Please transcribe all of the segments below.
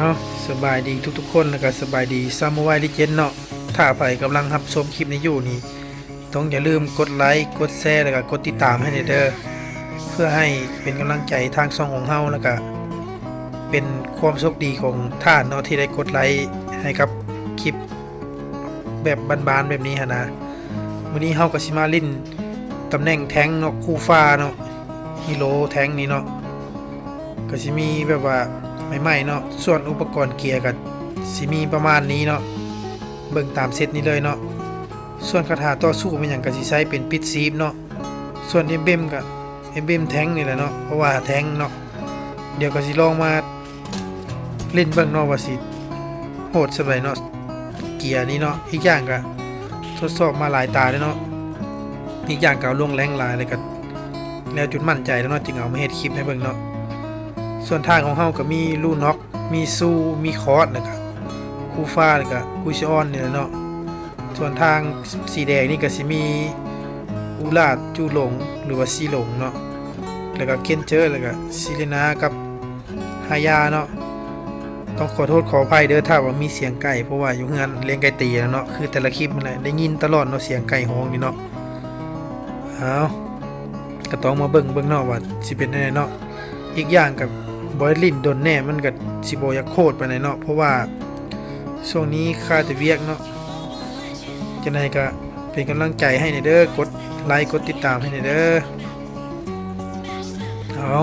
ເອົາ ສະບາຍດີທຸກໆຄົນ ແລ້ວກໍສະບາຍດີຊາວໂມບາຍເລເຈນເນາະ. ຖ້າໃຜກຳລັງຮັບຊົມຄລິບນີ້ຢູ່ນີ້ ຕ້ອງຢ່າລືມກົດໄລ ກົດແຊ ແລ້ວກໍກົດຕິດຕາມໃຫ້ແດ່ເດີ ເພື່ອໃຫ້ເປັນກຳລັງໃຈທາງຊ່ອງຂອງເຮົາ ແລ້ວກໍເປັນຄວາມໂຊກດີຂອງທ່ານເນາະ ທີ່ໄດ້ກົດໄລໃຫ້ກັບຄລິບ ແບບບານໆແບບນີ້ຫັ້ນນະ. ມື້ນີ້ເຮົາກໍຊິມາຫຼິ້ນຕຳແໜ່ງແທັງເນາະ ຄູ່ຟ້າເນາະ ຮີໂຣແທັງນີ້ເນາະ ກໍຊິມີແບບວ່າໃໝ່ໆເນາະ. ສ່ວນອຸປະກອນເກຍກໍຊິມີປະມານນີ້ເນາະ ເບິ່ງຕາມເຊັດນີ້ເລີຍເນາະ. ສ່ວນຄາຖາຕໍ່ສູ້ແມ່ນຫຍັງກໍຊິໃຊ້ເປັນປິດຊີບເນາະ. ສ່ວນເອັມເບມກໍ ເອັມເບມແທັງນີ້ແຫຼະເນາະ ເພາະວ່າແທັງເນາະ. ດຽວກໍຊິລອງມາຫຼິ້ນເບິ່ງເນາະ ວ່າຊິໂຫດສ່ຳໃດເນາະ ເກຍນີ້ເນາະ. ອີກຢ່າງກໍທົດສອບມາຫຼາຍຕາແລ້ວເນາະ. ອີກຢ່າງກໍເອົາລົງແລງຫຼາຍ ແລ້ວກໍແລ້ວຈົນໝັ້ນໃຈແລ້ວເນາະ ຈຶ່ງເອົາມາເຮັດຄລິບໃຫ້ເບິ່ງເນາະ. ສ່ວນທາງຂອງເຮົາກໍມີລູນອກ ມີຊູ ມີຄອດ ແລ້ວກໍຄູຟາ ແລ້ວກໍກຸຊິອອນນີ້ແຫຼະເນາະ. ສ່ວນທາງສີແດງນີ້ກໍຊິມີອູລາດ ຈູຫຼົງ ຫຼືວ່າຊີຫຼົງເນາະ ແລ້ວກໍເກນເຈີ ແລ້ວກໍຊີເລນາກັບຮາຍາເນາະ. ຕ້ອງຂໍໂທດຂໍອະໄພເດີ ຖ້າວ່າມີສຽງໄກ່ ເພາະວ່າຢູ່ເຮືອນລ້ຽງໄກ່ຕີແລ້ວເນາະ ຄືແຕ່ລະຄລິບຫັ້ນແຫຼະ ໄດ້ຍິນຕະຫຼອດເນາະ ສຽງໄກ່ຮ້ອງນີ້ເນາະ. ເອົາ ກໍຕ້ອງມາເບິ່ງເບິ່ງເນາະ ວ່າຊິເປັນແນວໃດເນາະ. ອີກຢ່າງກໍບໍ່ໄດ້ຫຼິ້ນດົນແດ່ ມັນກໍຊິບໍ່ຢາກໂຄດປານໃດເນາະ ເພາະວ່າຊ່ວງນີ້ຄາແຕ່ວຽກເນາະ. ຈັ່ງໃດກໍເປັນກຳລັງໃຈໃຫ້ແດ່ເດີ ກົດໄລກົດຕິດຕາມໃຫ້ແດ່ເດີ. ເອົາ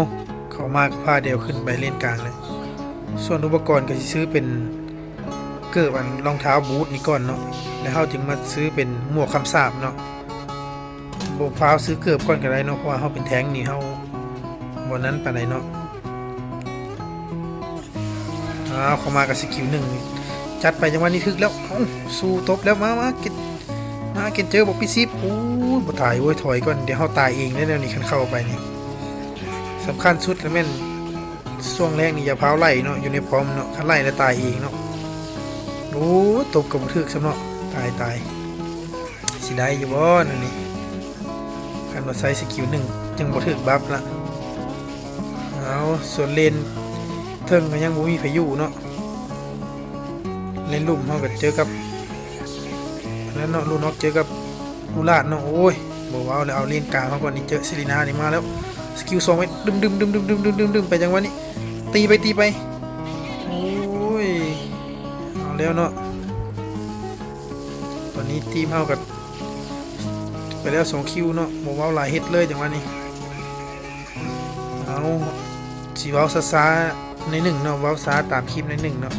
ເຂົ້າມາກໍພາດຽວຂຶ້ນໄປເລນກາງເລີຍ. ສ່ວນອຸປະກອນກໍຊິຊື້ເປັນເກີບ ອັນ ລອງເທົ້າບູດນີ້ກ່ອນເນາະ ແລ້ວເຮົາຈຶ່ງມາຊື້ເປັນໝວກຄຳສາບເນາະ. ບໍ່ຟ້າວຊື້ເກີບກ່ອນກໍໄດ້ເນາະ ເພາະວ່າເຮົາເປັນແທັງນີ້ ເຮົາບໍ່ນັ້ນປານໃດເນາະ. ອ້າວ ເຂົ້າມາກັບສະກິວໜຶ່ງ ຈັດໄປ ຈັງຫວະນີ້ຖືກແລ້ວ. ເອົ້າ ສູ້ຕົບແລ້ວ ມາ ມາ ເກັນ ມາ ເກັນເຈີ ບອກປິດຊີບ. ໂອ້ຍ ບໍ່ຕາຍເວີຍ ຖອຍກ່ອນ ດຽວເຮົາຕາຍເອງເດ້ແນວນີ້ ຄັນເຂົ້າໄປນີ້. ສຳຄັນສຸດລະແມ່ນຊ່ວງແລກນີ້ຢ່າຟ້າວໄລ່ເນາະ ຢູ່ໃນປ້ອມເນາະ ຄັນໄລ່ລະຕາຍເອງເນາະ. ໂອ້ ຕົບກໍບໍ່ຖືກຊ້ຳເນາະ ຕາຍ ຕາຍ. ຊິໄດ້ຢູ່ບໍ່ແນວນີ້ ຄັນວ່າໃຊ້ສະກິວໜຶ່ງ ຍັງບໍ່ຖືກບັບລະ. ເອົາ ສ່ວນເລນເທິງກໍຍັງບໍ່ມີໃຜຢູ່ເນາະ. ເລນລຸ່ມເຮົາກໍເຈີກັບ ອັນນັ້ນເນາະ ລູນອກເຈີກັບອູລາດເນາະ. ໂອ້ຍ ບໍ່ເວົ້າແລ້ວ ເອົາເລນກາງເຮົາກ່ອນນີ້ ເຈີຊີລີນານີ້ມາແລ້ວ. ສະກິວສອງໄປ ດຶມໆໆໆ ໄປ ຈັງຫວະນີ້ ຕີໄປ ຕີໄປ. ໂອ້ຍ ເອົາແລ້ວເນາະ. ຕອນນີ້ທີມເຮົາກໍໄປແລ້ວສອງຄິວເນາະ ບໍ່ເວົ້າຫຼາຍ ເຮັດເລີຍຈັງຫວະນີ້. ເອົາ ຊິເວົ້າຊ້າໆໜ້ອຍໜຶ່ງເນາະ ເວົ້າຊ້າຕາມຄລິບໜ້ອຍໜຶ່ງເນາະ.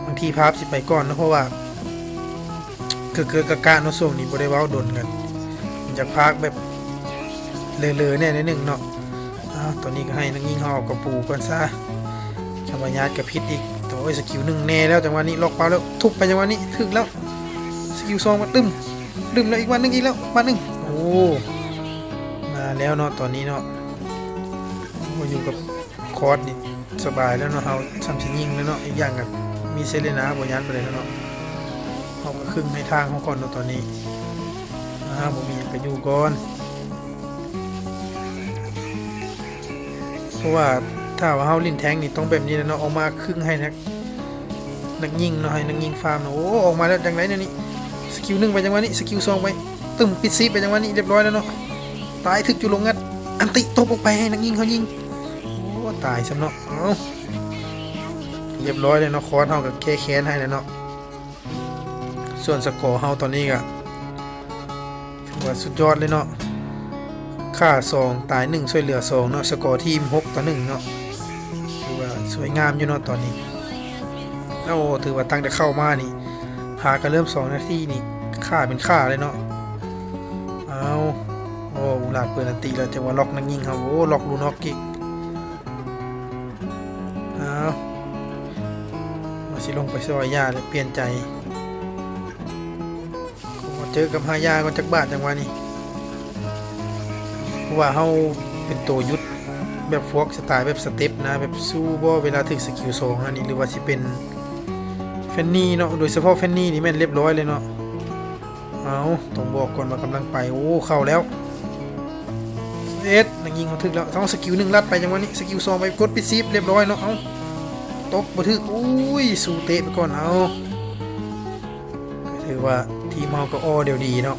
ບາງທີພາບຊິໄປກ່ອນເນາະ ເພາະວ່າເກີກໆກະກະເນາະ ຊ່ວງນີ້ບໍ່ໄດ້ເວົ້າດົນກັນ ຢາກພາກແບບເລີໆແດ່ໜ້ອຍໜຶ່ງເນາະ. ອ້າວ ຕອນນີ້ກໍໃຫ້ນັກຍິງເຮົາເອົາກະປູກ່ອນຊະ ທຳມະຍາດກໍຜິດອີກ. ໂອ້ຍ ສະກິວໜຶ່ງແນ່ແລ້ວ ຈັງຫວະນີ້ລັອກເປົ້າແລ້ວ ທຸບໄປ ຈັງຫວະນີ້ຖືກແລ້ວ. ສະກິວສອອງມາ ຕຶ້ມ ດຶມແລ້ວ ອີກບາດໜຶ່ງ ອີກແລ້ວບາດໜຶ່ງ. ໂອ້ ມາແລ້ວເນາະ ຕອນນີ້ເນາະ. ໂອ້ ຢູ່ກັບຄອດນີ້ສະບາຍແລ້ວເນາະ ເຮົາຊ່ຳຊິຍິງແລ້ວເນາະ. ອີກຢ່າງກໍມີເຊເລນາ ບໍ່ຢ້ານປານໃດແລ້ວເນາະ. ເຮົາກໍຄຶງໃຫ້ທາງເຮົາກ່ອນເນາະຕອນນີ້. ອາ ບໍ່ມີຫຍັງກໍຢູ່ກ່ອນ ເພາະວ່າຖ້າວ່າເຮົາຫຼິ້ນແທັງນີ້ຕ້ອງແບບນີ້ແຫຼະເນາະ ອອກມາຄຶງໃຫ້ນັກ ນັກຍິງເນາະ ໃຫ້ນັກຍິງຟາມເນາະ. ໂອ້ ອອກມາແລ້ວ ຈັ່ງໃດແນວນີ້ ສະກິວໜຶ່ງໄປ ຈັງຫວະນີ້ ສະກິວສອງໄປ ຕຶ້ມ ປິດຊີບໄປ ຈັງຫວະນີ້ ລຽບຮ້ອຍແລ້ວເນາະ. ຕາຍ ຖືກຈຸລົງງັດ ອັນຕິຕົບອອກໄປໃຫ້ນັກຍິງເຂົາຍິງ. ໂອ້ ຕາຍຊ້ຳເນາະ. ເອົ້າ ລຽບຮ້ອຍແລ້ວເນາະ ຄອດເຮົາກໍແກ້ແຄ້ນໃຫ້ແລ້ວເນາະ. ສ່ວນສະກໍເຮົາຕອນນີ້ກໍຖືວ່າສຸດຍອດເລີຍເນາະ ຂ້າສອງ ຕາຍໜຶ່ງ ຊ່ວຍເຫຼືອສອງເນາະ. ສະກໍທີມຫົກຕໍ່ໜຶ່ງເນາະ ຖືວ່າສວຍງາມຢູ່ເນາະຕອນນີ້. ໂອ້ ຖືວ່າຕັ້ງແຕ່ເຂົ້າມານີ້ ຫາກໍເລີ່ມສອງນາທີນີ້ ຂ້າເປັນຂ້າເລີຍເນາະ. ເອົາ ໂອ້ ອູລາດເປີດອັນຕິແລ້ວ ຈັງຫວະລັອກນັກຍິງເຮົາ ໂອ້ ລັອກລູນອກອີກ. ອ້າວ ວ່າຊິລົງໄປຊ່ອຍຢາແລ້ວປ່ຽນໃຈ ຂໍເຈີກັບຮາຢາກ່ອນຈັກບາດ ຈັງຫວະນີ້ ເພາະວ່າເຮົາເປັນໂຕຢຸດ ແບບພວກສະໄຕແບບສະເຕັບນະ ແບບສູ້ບໍ່ ເວລາຖືກສະກິວສອງອັນນີ້ ຫຼືວ່າຊິເປັນແຟນນີເນາະ ໂດຍສະເພາະແຟນນີນີ້ແມ່ນລຽບຮ້ອຍເລີຍເນາະ. ເອົາ ຕ້ອງບອກກ່ອນວ່າກຳລັງໄປ. ໂອ້ ເຂົ້າແລ້ວ ເອັດ ນັກຍິງເຮົາຖືກແລ້ວ. ເອົາ ສະກິວໜຶ່ງລັດໄປ ຈັງຫວະນີ້ ສະກິວສອງໄປ ກົດປິດຊີບ ລຽບຮ້ອຍເນາະ. ເອົາ ຕົບບໍ່ຖືກ. ໂອ້ຍ ສູ້ເຕະໄປກ່ອນ. ເອົາ ກໍຖືວ່າທີມເຮົາກໍອໍ້ດຽວດີເນາະ.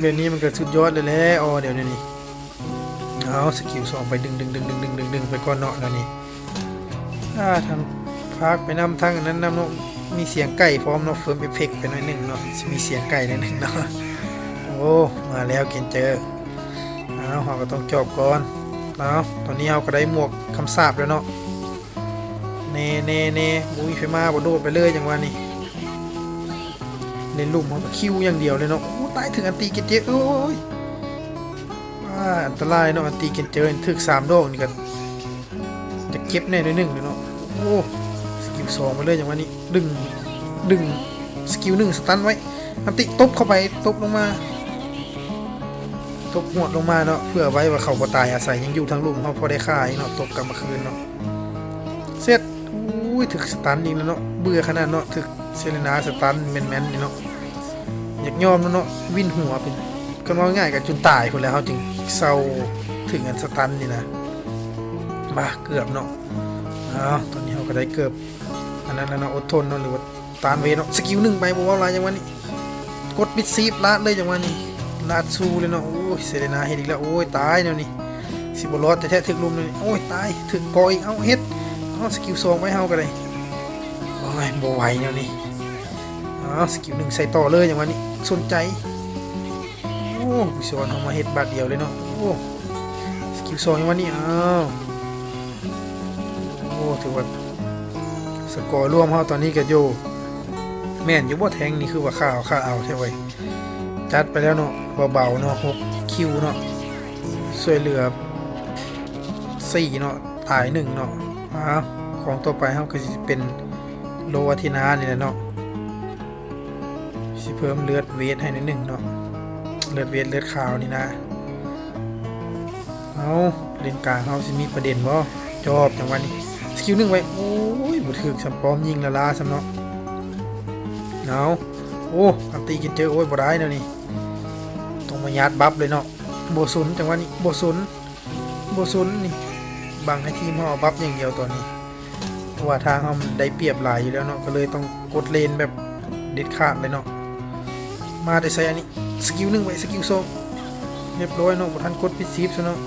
ແບບນີ້ມັນກໍສຸດຍອດແລ້ວແຫຼະ ອໍ້ດຽວນີ້. ເອົາ ສະກິວສອງໄປ ດຶງໆໆໆໆໄປກ່ອນເນາະ ແນວນີ້. ອ່າ ທັງພາກໄປນຳ ທັງອັນນັ້ນນຳເນາະ. ມີສຽງໄກ່ພ້ອມເນາະ ເຟີມເອັບເຟັກໄປໜ້ອຍໜຶ່ງເນາະ ຊິມີສຽງໄກ່ໜ້ອຍໜຶ່ງເນາະ. ໂອ້ ມາແລ້ວເກນເຈີ. ອ້າວ ເຮົາກໍຕ້ອງຈອບກ່ອນ. ເອົາ ຕອນນີ້ເຮົາກໍໄດ້ໝວກຄຳສາບແລ້ວເນາະ. ແນ່ໆໆ ບໍ່ມີໃຜມາ ບໍ່ໂດດໄປເລີຍ ຈັງຫວະນີ້. ເຫຼັ້ນລຸ່ມເຮົາກໍຄິວຢ່າງດຽວເລີຍເນາະ. ໂອ້ ຕາຍ ຖືກອັນຕີເກນເຈີ. ໂອ້ຍ ອ່າ ອັນຕະລາຍເນາະ ອັນຕີເກນເຈີ ຖືກສາມດອກນີ້ກໍ ຈະເຈັບແດ່ໜ້ອຍໜຶ່ງເລີຍເນາະ. ໂອ້ ສະກິວສອງໄປເລີຍ ຈັງຫວະນີ້ ດຶງ ດຶງ ສະກິວໜຶ່ງສະຕັນໄວ້ ອັນຕິຕົບເຂົ້າໄປ ຕົບລົງມາ ຕົບຫວດລົງມາເນາະ ເພື່ອໄວ້ວ່າເຂົາບໍ່ຕາຍ ອາໄສຍັງຢູ່ທາງລຸ່ມ ເຮົາພໍໄດ້ຂ້າອີກເນາະ ຕົບກັບມາຄືນເນາະ. ເສັດ ໂອ້ຍ ຖືກສະຕັນອີກແລ້ວເນາະ ເບື່ອຂະໜາດເນາະ ຖືກເຊເລນາສະຕັນແມ່ນໆນີ້ເນາະ. ຢາກຍອມແລ້ວເນາະ ວິນຫົວເປັນ ຄັນເວົ້າງ່າຍກໍຈົນຕາຍພຸ້ນແຫຼະ ເຮົາຈຶ່ງເຊົາ ເຖິງອັນສະຕັນນີ້ນະ. ບາ ເກືອບເນາະ. ອ້າວ ຕອນນີ້ເຮົາກໍໄດ້ເກີບອັນນັ້ນແລ້ວເນາະ ອົດທົນເນາະ ຫຼືວ່າຕ້ານເວເນາະ. ສະກິວໜຶ່ງໄປ ບໍ່ເວົ້າຫຼາຍ ຈັງຫວະນີ້ ກົດປິດຊີບ ລາດເລີຍ ຈັງຫວະນີ້ ລາດສູ້ເລີຍເນາະ. ໂອ້ຍ ເຊເລນາເຮັດອີກແລ້ວ. ໂອ້ຍ ຕາຍແນວນີ້ ຊິບໍ່ລອດແທ້ໆ ຖືກລຸມແນວນີ້. ໂອ້ຍ ຕາຍ ຖືກເກາະອີກ. ເອົ້າ ເຮັດ ເອົາ ສະກິວສອງໄປ ເຮົາກໍໄດ້. ໂອ້ຍ ບໍ່ໄຫວແນວນີ້. ອ້າວ ສະກິວໜຶ່ງໃສ່ຕໍ່ເລີຍ ຈັງຫວະນີ້ ສົນໃຈ. ໂອ້ ຜູ້ສອນເຮົາມາເຮັດບາດດຽວເລີຍເນາະ. ໂອ້ ສະກິວສອງ ຈັງຫວະນີ້ ອ້າວ ໂອ້ ຖືວ່າສະກໍລວມເຮົາຕອນນີ້ກໍຢູ່ ແມ່ນຢູ່ບໍ່ ແທ້ງນີ້ຄືວ່າຂ້າເອົາ ຂ້າເອົາແທ້ເວີຍ. ຈັດໄປແລ້ວເນາະ ເບົາໆເນາະ ຫົກຄິວເນາະ ຊ່ວຍເຫຼືອສີ່ເນາະ ຕາຍໜຶ່ງເນາະ. ອ້າວ ຂອງຕໍ່ໄປເຮົາກໍຊິເປັນໂລອາທີນານີ້ແຫຼະເນາະ. ຊິເພີ່ມເລືອດເວດໃຫ້ໜ້ອຍໜຶ່ງເນາະ ເລືອດເວດ ເລືອດຂາວນີ້ນະ. ເອົາ ເລນກາງເຮົາຊິມີປະເດັນບໍ່? ຈອບ ຈັງຫວະນີ້ ສະກິວໜຶ່ງໄວ້. ໂອ້ຍ ບໍ່ຖືກຊ້ຳ ປ້ອມຍິງລ້າໆຊ້ຳເນາະ. ເອົາ ໂອ້ ອັນຕີເກນເຈີ. ໂອ້ຍ ບໍ່ໄດ້ແນວນີ້ ຕ້ອງມາຍາດບັບເລີຍເນາະ. ບໍ່ສົນ ຈັງຫວະນີ້ ບໍ່ສົນ ບໍ່ສົນນີ້ ບັງໃຫ້ທີມເຮົາເອົາບັບຢ່າງດຽວຕອນນີ້. ເພາະວ່າທາງເຮົາມັນໄດ້ປຽບຫຼາຍຢູ່ແລ້ວເນາະ ກໍເລີຍຕ້ອງກົດເລນແບບເດັດຂາດເລີຍເນາະ. ມາແຕ່ໃສອັນນີ້ ສະກິວໜຶ່ງໄວ້ ສະກິວສອງ ຮຽບຮ້ອຍເນາະ ບໍ່ທັນກົດປິດຊີບຊະເນາະ.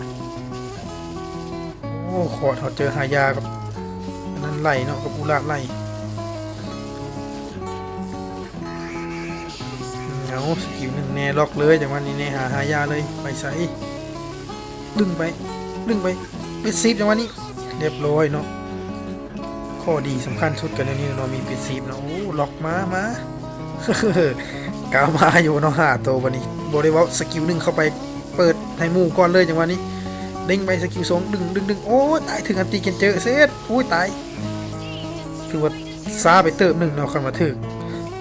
ໂອ້ ຄອດເຮົາເຈີຮາຢາກັບອັນນັ້ນໄລ່ເນາະ ກັບອູລາດໄລ່. ເອົາ ສະກິວໜຶ່ງແນ່ ລັອກເລີຍ ຈັງຫວະນີ້ແນ່ ຫາຮາຢາເລີຍ. ໄປໃສ? ດຶງໄປ ດຶງໄປ ປິດຊີບ ຈັງຫວະນີ້ ຮຽບຮ້ອຍເນາະ. ຂໍ້ດີສຳຄັນສຸດກໍແນວນີ້ເນາະ ມີປິດຊີບເນາະ. ໂອ້ ລັອກມາ ມາ ກ້າມາຢູ່ເນາະ ຫ້າໂຕ. ບັດນີ້ບໍ່ໄດ້ເວົ້າ ສະກິວໜຶ່ງເຂົ້າໄປ ເປີດໃຫ້ໝູ່ກ່ອນເລີຍ ຈັງຫວະນີ້ ເດ້ງໄປ ສະກິວສອງ ດຶງ ດຶງ ດຶງ. ໂອ້ຍ ຕາຍ ຖືກອັນຕີເກນເຈີເສັດ. ໂອ້ຍ ຕາຍ ຖືວ່າຊ້າໄປເຕີບໜຶ່ງເນາະ ຄັນວ່າຖືກ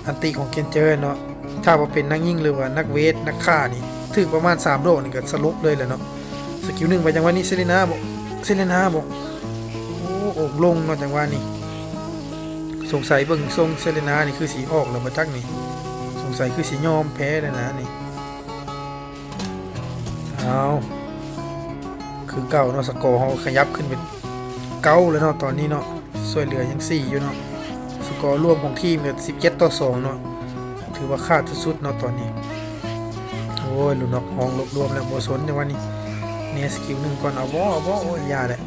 ອັນຕິຂອງເກນເຈີເນາະ. ຖ້າວ່າເປັນນັກຍິງ ຫຼືວ່ານັກເວດ ນັກຂ້ານີ້ ຖືກປະມານສາມດອກນີ້ກໍສະຫຼົບເລີຍແຫຼະເນາະ. ສະກິວໜຶ່ງໄປ ຈັງຫວະນີ້ ເຊເລນາບໍ ເຊເລນາບໍ. ໂອ້ ອົບລົງເນາະ ຈັງຫວະນີ້. ສົງໄສເບິ່ງຊົງເຊເລນານີ້ຄືຊິອອກແລ້ວບໍ່ຈັກນີ້ ສົງໄສຄືຊິຍອມແພ້ແລ້ວນະນີ້. ເອົາ ຄືເກົ່າເນາະ ສະກໍເຮົາຂະຫຍັບຂຶ້ນເປັນເກົ້າແລ້ວເນາະ ຕອນນີ້ເນາະ. ຊ່ວຍເຫຼືອຍັງສີ່ຢູ່ເນາະ. ສະກໍລວມຂອງທີມກໍສິບເຈັດຕໍ່ສອງເນາະ ຖືວ່າຂາດສຸດໆເນາະຕອນນີ້. ໂອ້ຍ ລູນອກຮ້ອງລວບລວມແລ້ວ ບໍ່ສົນ ຈັງຫວະນີ້ ແນ່ ສະກິວໜຶ່ງກ່ອນ. ເອົາບໍ່ ເອົາບໍ່? ໂອ້ຍ ຢ່າແຫຼະ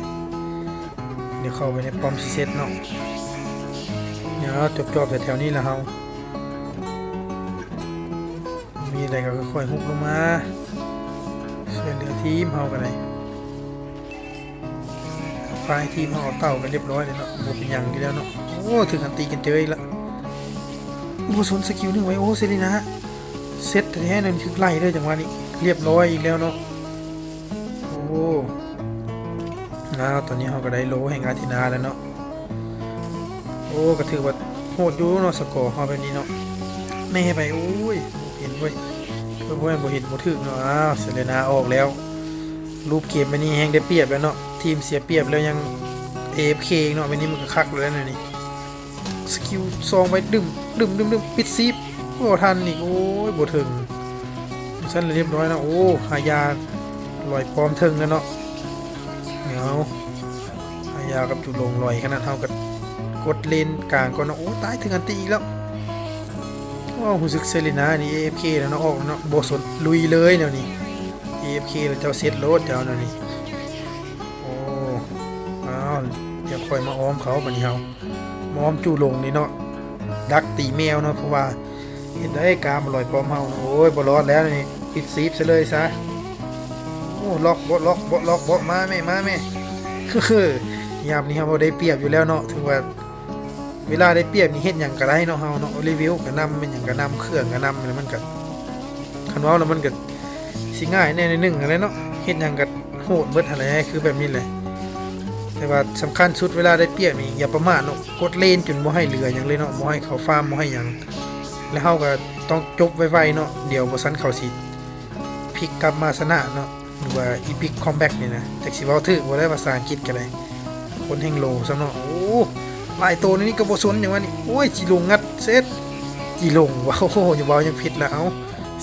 ດຽວເຂົ້າໄປໃນປ້ອມຊິເສັດເນາະ. ດຽວເຮົາຈອບໆແຖວໆນີ້ລະເຮົາ ມີແລ້ວກໍຄ່ອຍໆຮຸກລົງມາ ຊ່ວຍເຫຼືອທີມເຮົາກໍໄດ້. ຝ່າຍທີມເຮົາເອົາເຕົ່າໄປຮຽບຮ້ອຍແລ້ວເນາະ ບໍ່ເປັນຫຍັງຢູ່ແລ້ວເນາະ. ໂອ້ ຖືກອັນຕີເກນເຈີອີກລະ ບໍ່ສົນ ສະກິວໜຶ່ງໄວ້. ໂອ້ ເຊລີນາ ເຊັດແທ້ໆ ນັ້ນ ຖືກໄລ່ເດີ ຈັງຫວະນີ້ ຮຽບຮ້ອຍອີກແລ້ວເນາະ. ໂອ້ ອ້າວ ຕອນນີ້ເຮົາກໍໄດ້ໂລແຫ່ງອາທີນາແລ້ວເນາະ. ໂອ້ ກໍຖືວ່າໂຫດຢູ່ເນາະ ສະກໍເຮົາແບບນີ້ເນາະ. ແນ່ໄປ ໂອ້ຍ ບໍ່ເຫັນເວີຍ ບໍ່ເຫັນ ບໍ່ເຫັນ ບໍ່ຖືກເນາະ. ອ້າວ ເຊເລນາອອກແລ້ວ ຮູບເກມແບບນີ້ແຮງໄດ້ປຽບແລ້ວເນາະ ທີມເສຍປຽບແລ້ວຍັງເອເອັຟເຄເນາະ. ແບບນີ້ມັນກໍຄັກແລ້ວແນວນີ້ ສະກິວສອງໄປ ດຶ້ມ ດຶ້ມ ດຶ້ມ ປິດຊີບ ບໍ່ທັນອີກ. ໂອ້ຍ ບໍ່ເຖິງ ຊັ້ນລະຮຽບຮ້ອຍເນາະ. ໂອ້ ຮາຢາລອຍປ້ອມເທິງແລ້ວເນາະ. ເອົາ ຮາ ຍາກັບຈູລົງລອຍຂະໜາດ ເຮົາກໍກົດເລນກາງກ່ອນເນາະ. ໂອ້ ຕາຍ ຖືກອັນຕິອີກແລ້ວ. ໂອ້ ຮູ້ສຶກເຊລີນານີ້ ເອເອັຟເຄ ແລ້ວເນາະ ອອກແລ້ວເນາະ ບໍ່ສົນ ລຸຍເລີຍແນວນີ້. ເອເອັຟເຄ ແລ້ວເຈົ້າເຊັດໂລດເຈົ້າແນວນີ້. ໂອ້ ອ້າວ ດຽວຂ້ອຍມາອ້ອມເຂົາ ບາດນີ້ເຮົາມາອ້ອມຈູລົງນີ້ເນາະ ດັກຕີແມວເນາະ ເພາະວ່າ ເຮັດໄດ້ກາມາລອຍປ້ອມເຮົາ. ໂອ້ຍ ບໍ່ລອດແລ້ວນີ້ ປິດຊີບຊະເລີຍຊະ. ໂອ້ ລັອກ ບໍ່ລັອກ ບໍ່ລັອກ ບໍ່ ມາແມ່ ມາແມ່. ຍາມນີ້ເຮົາບໍ່ໄດ້ປຽບຢູ່ແລ້ວເນາະ ຖືວ່າເວລາໄດ້ປຽບນີ້ເຮັດຫຍັງກໍໄດ້ເນາະ ເຮົາເນາະ ເລເວວກໍນຳ ແມ່ນຫຍັງກໍນຳ ເຄື່ອງກໍນຳ ແລ້ວມັນກໍ ຄັນເວົ້າແລ້ວມັນກໍຊິງ່າຍແດ່ໜ້ອຍໜຶ່ງຫັ້ນແຫຼະເນາະ ເຮັດຫຍັງກໍ ໂຫດເບິດຫັ້ນແຫຼະ ຄືແບບນີ້ແຫຼະ. ແຕ່ວ່າສຳຄັນສຸດເວລາໄດ້ປຽບນີ້ຢ່າປະໝາດເນາະ ກົດເລນຈົນບໍ່ໃຫ້ເຫຼືອຫຍັງເລີຍເນາະ ບໍ່ໃຫ້ເຂົາຟາມ ບໍ່ໃຫ້ຫຍັງ ແລ້ວເຮົາກໍຕ້ອງຈົບໄວໆເນາະ ດຽວບໍ່ຊັ້ນເຂົາຊິພິກກັບມາຊະນະເນາະ ຫຼືວ່າອີພິກຄອມແບັກນີ້ນະ ຈັກຊິເວົ້າຖືກບໍ່ໄດ໋ ພາສາອັງກິດກໍໄດ້ ຄົນແຮ່ງໂລຊ້ຳເນາະ. ໂອ້ ຫຼາຍໂຕໃນນີ້ກໍບໍ່ສົນຫຍັງວະນີ້ ໂອ້ຍ ຈີລົງງັດເຊັດ ຈີລົງ ເວົ້າ ຢ່າເວົ້າຫຍັງຜິດລະ ເອົ້າ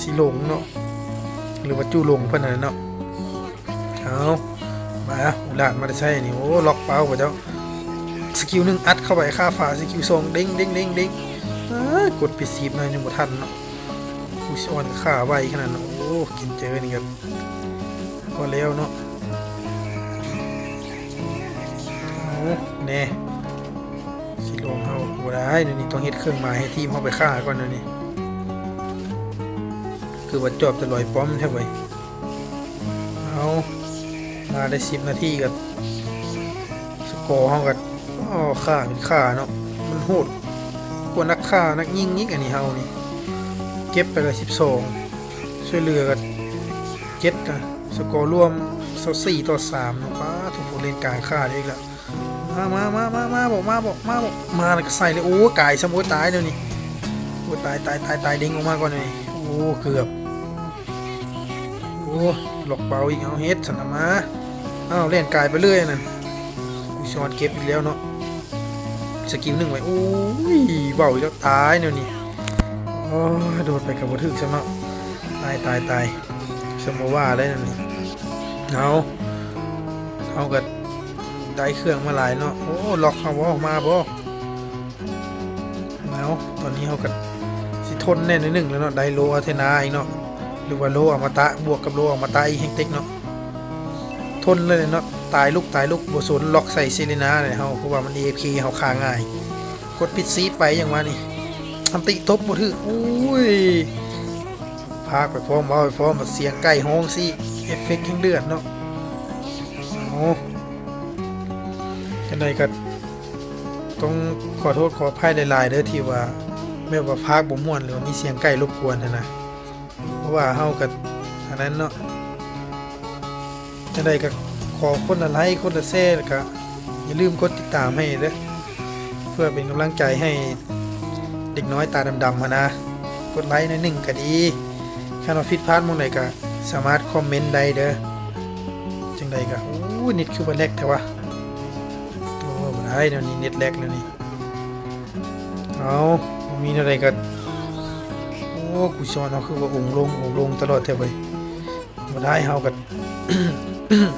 ຊີລົງເນາະ ຫຼືວ່າຈູລົງເພິ່ນຫັ້ນແຫຼະເນາະ. ເອົາ ມາ ອູລາດມາແຕ່ໃສນີ້ ໂອ້ ລັອກເປົ້າບໍ່ເຈົ້າ ສະກິວໜຶ່ງອັດເຂົ້າໄປຄາຟ້າ ສະກິວສອງເດ້ງ ເດ້ງ ເດ້ງ ເດ້ງ ເອີ ກົດປິດຊີບໜ້ອຍໜຶ່ງບໍ່ທັນເນາະ ກູຊິອອນຄາໄວຂະໜາດນັ້ນ. ໂອ້ ກິນເຈີນີ້ກໍພໍແລ້ວເນາະ. ໂອ້ ແນ່ ຊິລົງເຮົາບໍ່ໄດ້ ດຽວນີ້ຕ້ອງເຮັດເຄື່ອງໝາຍໃຫ້ທີມເຮົາໄປຄາກ່ອນ ດຽວນີ້ ຄືວ່າຈອບແຕ່ລອຍປ້ອມແທ້ເວີຍ. ເອົາ ມາໄດ້ສິບນາທີກໍສະກໍເຮົາກໍ ອໍ ຂ້າເປັນຂ້າເນາະ ມັນໂຫດກວ່ານັກຂ້ານັກຍິງອີກ ອັນນີ້ເຮົານີ້ ເກັບໄປລະສິບສອງ ຊ່ວຍເຫຼືອກໍເຈັດນະ ສະກໍລວມຊາວສີ່ຕໍ່ສາມເນາະ. ປ້າໂທ້ ຜູ້ຫຼິ້ນກາງຂ້າໄດ້ອີກແລ້ວ. ມາ ມາ ມາ ມາ ມາ ບໍ່ ມາ ບໍ່ ມາ ບໍ່ ມາແລ້ວກໍໃສ່ເລີຍ. ໂອ້ ກາຍຊ້ຳ ໂອ້ຍ ຕາຍແລ້ວນີ້. ໂອ້ຍ ຕາຍ ຕາຍ ຕາຍ ຕາຍ ເດ້ງອອກມາກ່ອນນີ້. ໂອ້ ເກືອບ. ໂອ້ ລັອກເປົ້າອີກ. ເອົາ ເຮັດຊັ້ນນະ ມາ. ອ້າວ ແລ່ນກາຍໄປເລີຍອັນນັ້ນ. ກູຊິຮອດເກັບອີກແລ້ວເນາະ. ສະກິວໜຶ່ງໄວ້. ໂອ້ຍ ເວົ້າອີກແລ້ວ ຕາຍແນວນີ້. ໂອ້ຍ ໂດດໄປກໍບໍ່ຖືກຊ້ຳເນາະ. ຕາຍ ຕາຍ ຕາຍ. ສົມບໍ່ວ່າໄດ້ນັ້ນນີ້. ເອົາ ເຮົາກໍໄດ້ເຄື່ອງມາຫຼາຍເນາະ. ໂອ້ ລັອກເຮົາບໍ່ ມາບໍ່? ເອົາ ຕອນນີ້ເຮົາກໍຊິທົນແດ່ໜ້ອຍໜຶ່ງແລ້ວເນາະ. ໄດ້ໂລອາເທນາອີກເນາະ ຫຼືວ່າໂລອະມະຕະ ບວກກັບໂລອະມະຕະອີກແຮງເຕັກເນາະ. ທົນເລີຍເນາະ. ຕາຍລຸກ ຕາຍລຸກ ບໍ່ສົນ. ລັອກໃສ່ເຊເລນາເລີຍເຮົາ ເພາະວ່າມັນເອເອັຟເຄ ເຮົາຂ້າງ່າຍ. ກົດປິດຊີບໄປ ຫຍັງວະນີ້. ອັນຕິຕົບບໍ່ຖືກ. ໂອ້ຍ ພາກໄປພ້ອມ ເວົ້າໄປພ້ອມ ສຽງໄກ່ຮ້ອງຊີ້ ເອຟເຟັກແຮ່ງເດືອດເນາະ. ໂອ້ ຈັ່ງໃດກໍຕ້ອງຂໍໂທດຂໍອະໄພຫຼາຍໆເດີ ທີ່ວ່າແບບວ່າພາກບໍ່ມ່ວນ ຫຼືວ່າມີສຽງໄກ່ລົບກວນຫັ້ນນະ ເພາະວ່າເຮົາກໍອັນນັ້ນເນາະ. ຈັ່ງໃດກໍຂໍຄົນລະໄລ້ ຄົນລະແຊ ແລ້ວກໍຢ່າລືມກົດຕິດຕາມໃຫ້ເດີ ເພື່ອເປັນກຳລັງໃຈໃຫ້ເດັກນ້ອຍຕາດຳໆຫັ້ນນະ. ກົດໄລ້ໜ້ອຍໜຶ່ງກໍດີ. ຄັນວ່າຜິດພາດໝ່ອງໃດກໍສາມາດຄອມເມັນໄດ້ເດີ. ຈັ່ງໃດກໍ ໂອ້ຍ ເນັດຄືວ່າແລັກແທ້ວະ. ໂອ້ ບໍ່ໄດ້ແນວນີ້ ເນັດແລັກແລ້ວນີ້. ເອົາ ບໍ່ມີແນວໃດກໍ ໂອ້ ກູຊອນເຮົາຄືວ່າອົງລົງ ອົງລົງຕະຫຼອດແທ້ເວີຍ. ບໍ່ໄດ້ ເຮົາກໍ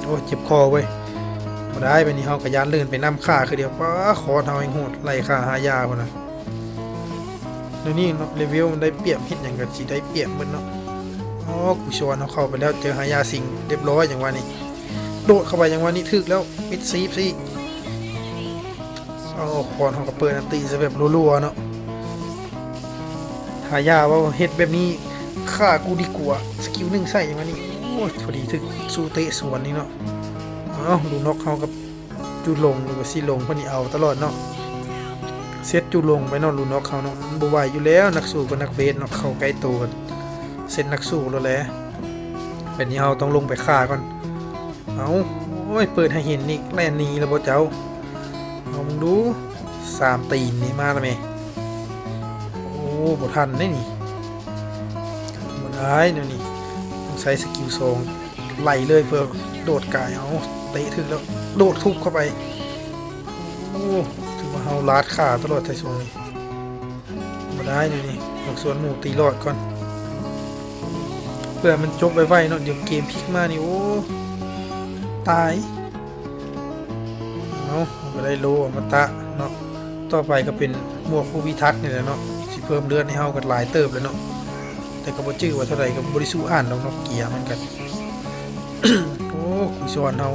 ໂອ້ຍ ເຈັບຄໍເວີຍ. ບໍ່ໄດ້ ບາດນີ້ເຮົາກໍຢ້ານລື່ນໄປນຳຂ້າຄືດຽວ. ປ້າ ຄອນເຮົາແຮ່ງໂຫດ ໄລ່ຂ້າຫາຢາພຸ້ນນະ. ດຽວນີ້ເນາະ ເລເວວມັນໄດ້ປຽບ ເຮັດຫຍັງກໍຊິໄດ້ປຽບໝົດເນາະ. ອໍ ກູຊອນເຮົາເຂົ້າໄປແລ້ວ ເຈີຫາຢາສິງ ຮຽບຮ້ອຍ ຫຍັງວະນີ້. ໂດດເຂົ້າໄປ ຫຍັງວະນີ້ ຖືກແລ້ວ ປິດຊີບຊິ. ເອົາ ຄອນເຮົາກໍເປີດອັນຕິໃສ່ແບບລັວໆເນາະ. ຫາຢາເວົ້າເຮັດແບບນີ້ ຂ້າກູດີກວ່າ. ສະກິວໜຶ່ງໃສ່ຫຍັງວະນີ້. ໂອ້ຍ ພໍດີຖືກສູ້ເຕະສວນນີ້ເນາະ. ເອົ້າ ລູນອກເຮົາກັບຈູລົງ ຫຼືວ່າຊີລົງ ເພິ່ນນີ້ເອົາຕະຫຼອດເນາະ. ເຊັດຈູລົງໄປເນາະ ລູນອກເຮົາເນາະ. ມັນບໍ່ໄຫວຢູ່ແລ້ວ ນັກສູ້ກັບນັກເວດເນາະ ເຂົ້າໃກ້ໂຕກັນ ເຊັດນັກສູ້ໂລດແຫຼະ. ແບບນີ້ເຮົາຕ້ອງລົງໄປຂ້າກ່ອນ. ເອົ້າ ໂອ້ຍ ເປີດໃຫ້ເຫັນອີກ ແລ່ນໜີແລ້ວບໍ່ເຈົ້າ? ເອົາ ເບິ່ງດູ ສາມຕີນນີ້ມາແລ້ວແມ. ໂອ້ ບໍ່ທັນເດ້ນີ້ ບໍ່ໄດ້ແນວນີ້. ຕ້ອງໃຊ້ສະກິວສອງ ໄລ່ເລີຍ ເພື່ອໂດດກາຍ. ເອົາ ເຕະຖືກແລ້ວ ໂດດທຸບເຂົ້າໄປ. ໂອ້ ຖືວ່າເຮົາລາດຂາຕະຫຼອດແທ້ຊ່ວງນີ້. ບໍ່ໄດ້ແນວນີ້ ຕ້ອງຊວນໝູຕີຫຼອດກ່ອນ ເພື່ອມັນຈົບໄວໆເນາະ. ດຽວເກມພິກມານີ້ ໂອ້ ຕາຍ. ເອົາ ກໍໄດ້ໂລ່ອະມະຕະເນາະ. ຕໍ່ໄປກໍເປັນໝວກຜູ້ພິທັກນີ້ແຫຼະເນາະ ຊິເພີ່ມເລືອດໃຫ້ເຮົາກໍຫຼາຍເຕີບແລ້ວເນາະ. ແຕ່ກໍບໍ່ຈື່ວ່າເທົ່າໃດ ກໍບໍ່ໄດ້ສູ້ອ່ານດອກເນາະ ເກຍມັນກໍ ໂອ້ ກູຊອນເຮົາ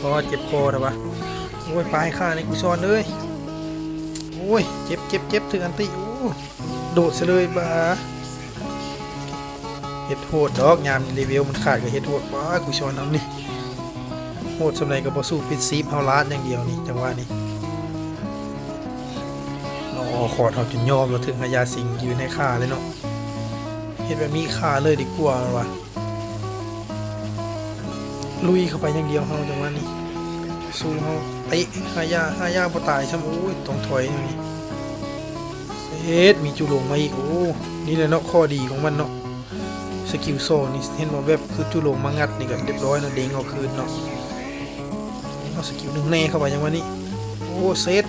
ອໍ ເຈັບຄໍແທ້ວະ. ໂອ້ຍ ປາຍຂ້າໃນກູຊອນເອີຍ. ໂອ້ຍ ເຈັບ ເຈັບ ເຈັບ ຖືກອັນຕິ. ໂອ້ ໂດດຊະເລີຍ ບາ ເຮັດໂຫດດອກ ຍາມເລເວວມັນຂາດກໍເຮັດໂຫດ. ປາ ກູຊອນເຮົານີ້ ໂຫດສ່ຳໃດກໍບໍ່ສູ້ປິດຊີບເຮົາ ລາດຢ່າງດຽວນີ້ ຈັງຫວະນີ້. ອໍ ຄອດເຮົາຈົນຍອມແລ້ວ ຖືກຮາຍາສິງຢືນໃຫ້ຂ້າເລີຍເນາະ. ເຮັດແບບນີ້ຂ້າເລີຍດີກວ່າວ່າ. ລຸຍເຂົ້າໄປຢ່າງດຽວເຮົາ ຈັງຫວະນີ້ ສູ້ເຮົາ ເຕະຮາຍາ ຮາຍາບໍ່ຕາຍຊ້ຳ. ໂອ້ຍ ຕ້ອງຖອຍແນວນີ້. ເຮັດ ມີຈູລົງມາອີກ. ໂອ້ ນີ້ແຫຼະເນາະ ຂໍ້ດີຂອງມັນເນາະ. ສະກິວສອງນີ້ ເຫັນບໍ່ ແບບຄືຈູລົງມາງັດນີ້ກໍຮຽບຮ້ອຍເນາະ ເດ້ງເອົາຄືນເນາະ. ເອົາສະກິວໜຶ່ງແນະ ເຂົ້າໄປ ຈັງຫວະນີ້. ໂອ້ ເຊັດ.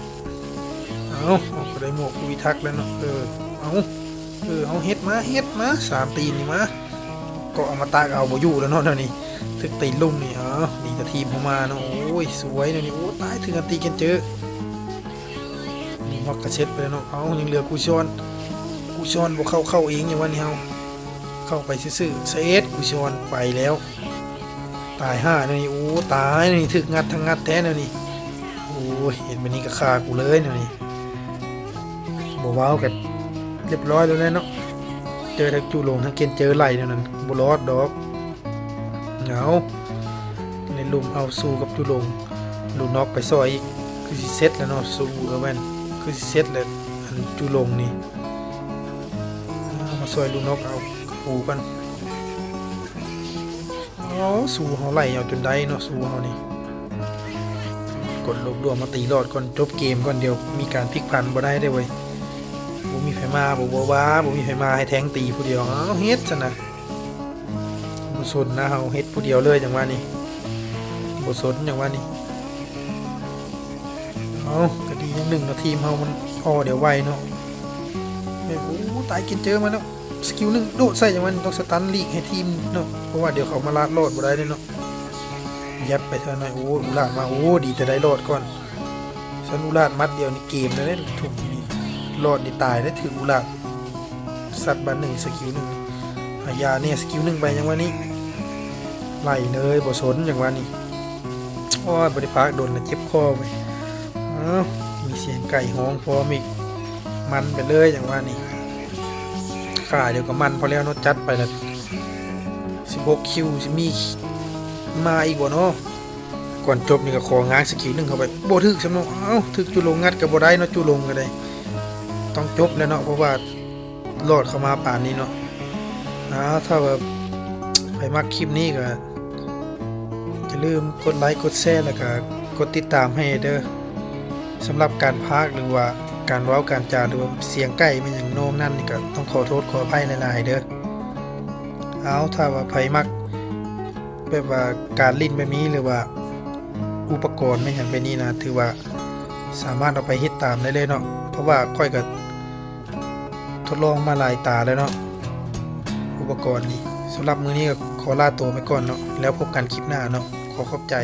ເອົາ ເຮົາກໍໄດ້ໝວກຜູ້ພິທັກແລ້ວເນາະ. ເອີ ເອົາ ເອີ ເຮົາເຮັດມາ ເຮັດມາ ສາມຕີນນີ້ມາ. ເກາະອະມະຕະກໍເອົາບໍ່ຢູ່ແລ້ວເນາະ ແນວນີ້ ຖືກຕີນລຸ່ມນີ້. ເອົາ ດີແຕ່ທີມເຮົາມາເນາະ. ໂອ້ຍ ສວຍແນວນີ້. ໂອ້ ຕາຍ ຖືກອັນຕິເກັນເຈີ. ນີ້ ມັກກະເຊັດໄປແລ້ວເນາະ. ເອົາ ຍັງເຫຼືອກູຊອນ ກູຊອນບໍ່ເຂົ້າ ເຂົ້າເອງ ຫຍັງວະນີ້. ເຮົາເຂົ້າໄປຊື່ໆ ສະເອັດ ກູຊອນໄປແລ້ວ. ຕາຍຫ່າແນວນີ້. ໂອ້ ຕາຍແນວນີ້ ຖືກງັດທັງງັດແທ້ແນວນີ້. ໂອ້ຍ ເຮັດແບບນີ້ກໍຂ້າກູເລີຍແນວນີ້. ບໍ່ເວົ້າກໍຮຽບຮ້ອຍແລ້ວແຫຼະເນາະ. ເຈີທັງຈູລົງທັງເກັນເຈີໄຫຼແນວນັ້ນ ບໍ່ລອດດອກ. ເອົາ ໃນລຸ່ມເຮົາສູ້ກັບຈູລົງ ລູນອກໄປຊ່ອຍອີກ ຄືຊິເຊັດແລ້ວເນາະ. ສູ້ ເອີ ແມ່ນ ຄືຊິເຊັດແລ້ວ ອັນຈູລົງນີ້. ເອົາ ມາຊ່ອຍລູນອກເອົາປູກ່ອນ. ເອົາ ສູ້ເຮົາໄລ່ເອົາຈົນໄດ້ເນາະ ສູ້ເຮົານີ້. ກົດລວບລວມມາຕີລອດກ່ອນ ຈົບເກມກ່ອນ ດຽວມີການພິກຜັນບໍ່ໄດ້ເດ້ເວີຍ. ບໍ່ມີໃຜມາ ບໍ່ ບໍ່ວ່າ ບໍ່ມີໃຜມາໃຫ້ແທງຕີຜູ້ດຽວ. ເອົາ ເຮັດຊັ້ນນະ. ບໍ່ສົນນະ ເຮົາເຮັດຜູ້ດຽວເລີຍ ຈັ່ງວ່ານີ້ ບໍ່ສົນ ຈັ່ງວ່ານີ້. ເອົາ ກໍດີຢ່າງໜຶ່ງເນາະ ທີມເຮົາມັນອໍ້ດຽວໄວເນາະ. ແມ່ນ ໂອ້ ຕາຍ ເກັນເຈີມາເນາະ. ສະກິວໜຶ່ງໂດດໃສ່ ຈັ່ງວ່ານີ້ ຕ້ອງສະຕັນຫຼີກໃຫ້ທີມເນາະ ເພາະວ່າດຽວເຂົາມາລາດລອດບໍ່ໄດ້ເດ້ເນາະ. ຍັດໄປເທື່ອໜ້ອຍ. ໂອ້ ອູລາດມາ. ໂອ້ ດີແຕ່ໄດ້ລອດກ່ອນ. ຊັ້ນອູລາດໝັດດຽວນີ້ເກມແລ້ວເດ້ ທຸບນີ້ ລອດນີ້ຕາຍເດ້ ຖືກອູລາດ ຊັດບາດໜຶ່ງ ສະກິວໜຶ່ງ ອາຍາແນ່ ສະກິວໜຶ່ງໄປ ຫຍັງວະນີ້ ໄລ່ເລີຍ ບໍ່ສົນ ຫຍັງວະນີ້. ໂອ້ຍ ບໍ່ໄດ້ພາກດົນລະ ເຈັບຄໍເວີຍ. ເອົ້າ ມີສຽງໄກ່ຮ້ອງພ້ອມອີກ ມັນໄປເລີຍ ຫຍັງວະນີ້. ຂ້າດຽວກໍມັນພໍແລ້ວເນາະ ຈັດໄປລະ ສິບຫົກຄິວ ຊິມີມາອີກບໍ່ເນາະ. ກ່ອນຈົບນີ້ກໍຂໍງາຍສະກິວໜຶ່ງເຂົ້າໄປ ບໍ່ຖືກຊ້ຳເນາະ. ເອົ້າ ຖືກຈູລົງງັດກໍບໍ່ໄດ້ເນາະ ຈູລົງກໍໄດ້ ຕ້ອງຈົບແລ້ວເນາະ ເພາະວ່າລອດເຂົ້າມາປານນີ້ເນາະ. ເອົາ ຖ້າວ່າໃຜມັກຄລິບນີ້ກໍຢ່າລືມກົດໄລ ກົດແຊ ແລ້ວກໍກົດຕິດຕາມໃຫ້ເດີ. ສຳລັບການພາກ ຫຼືວ່າການເວົ້າການຈາ ຫຼືວ່າສຽງໄກ່ແມ່ນຫຍັງນອກນັ້ນນີ້ ກໍຕ້ອງຂໍໂທດຂໍອະໄພຫຼາຍໆເດີ. ເອົາ ຖ້າວ່າໃຜມັກ ແບບວ່າການຫຼິ້ນແບບນີ້ ຫຼືວ່າອຸປະກອນແມ່ນຫຍັງແບບນີ້ນະ ຖືວ່າສາມາດເອົາໄປເຮັດຕາມໄດ້ເລີຍເນາະ ເພາະວ່າຂ້ອຍກໍທົດລອງມາຫຼາຍຕາແລ້ວເນາະ ອຸປະກອນນີ້. ສຳລັບມື້ນີ້ກໍຂໍລາໂຕໄປກ່ອນເນາະ ແລ້ວພົບກັນຄລິບໜ້າເນາະ. ຂໍຂອບໃຈ.